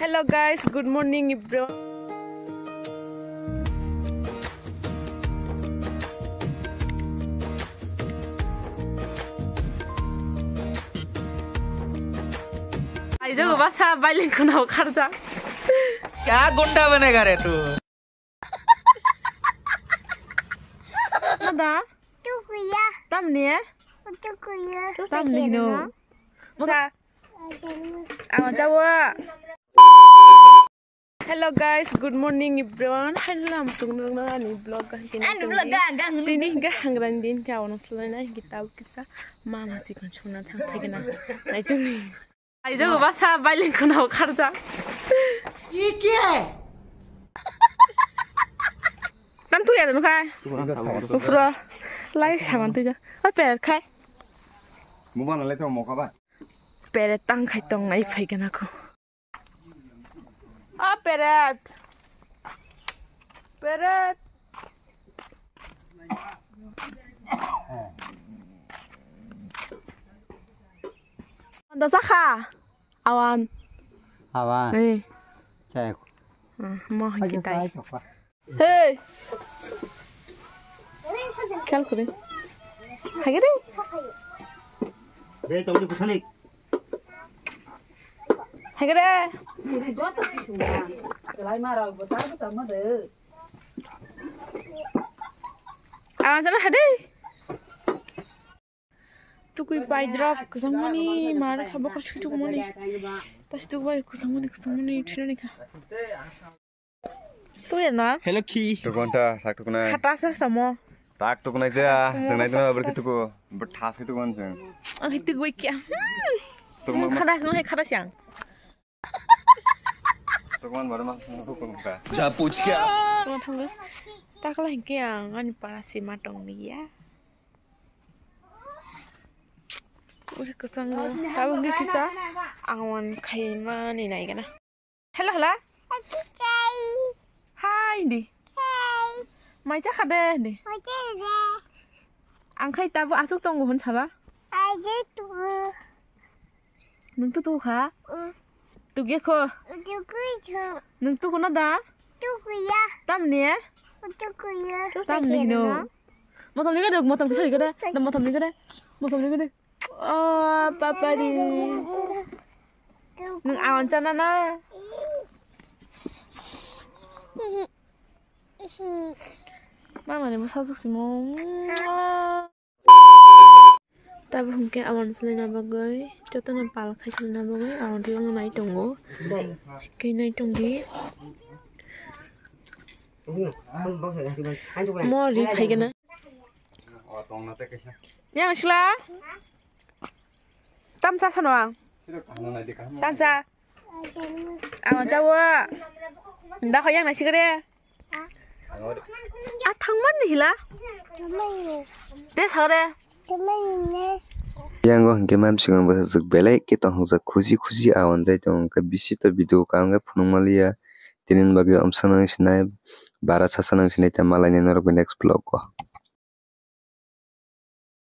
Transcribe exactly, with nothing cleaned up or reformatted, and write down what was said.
Hello guys, good morning everyone. Aijo basa bailing khuna kharjak. Kya gunda banega re tu? Ada? Tukuya. Tamni? Tukuya. Tamni no. Musa. Ang jawa. Hello guys, good morning everyone. Hello, ang sugno ani vlog ga hingke ani vlog ga ga hingke tini hingke hangrang din khe awno sulaina hingke tau kisa mama chikon suna thang thai gana. Nai tumi. Aijo basa bailing khuna kharjak. Ike. Tam tu ya no khai. Ufra. Lai saman tu ja. Oi per khai. Mobile le to moka ba. Peret tang khai tong nai phai gana ko. A peret. Peret. Anda saka. Awan. Awan. Eh. Cek. Ah, mo hingke tai. Hey! Khel kuri. Hagere. Be tawli bwthani. Hagere. Awan sana hade. Tukui paidrop kwchangmani mar kha bokhor suitukmani. Tastuk bai kwchangmani kwchangmani thinani kha. Tuya na? Hello ki. Tukonta sak tuknai. Khata sa samo. Tak tuknai ja. Sengnai tuna berki tuku. Berthas ki tukon sen. Ang hitu gue kya. Tukma. Khata ngai khata siang. Tukman baru mas tukun ka. Ja puch kya. Tuma thanggo. Takla hingke ang ani para sima tong niya. Ui, kwchang tabuk hingke kisa ang wan khaima ni nai gana. Hello, hello. Hi, di. Mai cha kha de, di. Ang khai tabuk asuk tongo hwn sala. Nwng tu tu kha? Tukya kho? Nwng tuku na da? Tamni? Tamni hino? Motom ni gade, motom ni gade, motom ni gade, motom ni gade. Oh, papa di. Nwng awan chana na? Mama ni bwsa juk simo. Tabuk hwnkhe aboni swlaina bagwi jotono pal khai swlaina bagwi aboni twi nai tongo. Khe nai tongdi. Mo ri phai gana. Yang sila. Tamsa sano ang. Tamsa. Ang jawa. Nda khoyang na sigre. A thangman ni hila. Te sore. Yango hingke mam singon bwsajwk belai khe tong hwngjak khusi khusi awan jai tongo hwnkhe bisi to video kaham khe phunuk manliya. Tini bagwi omsa nang sinai bara sasa nang sinai tei malaini norok next vlog o.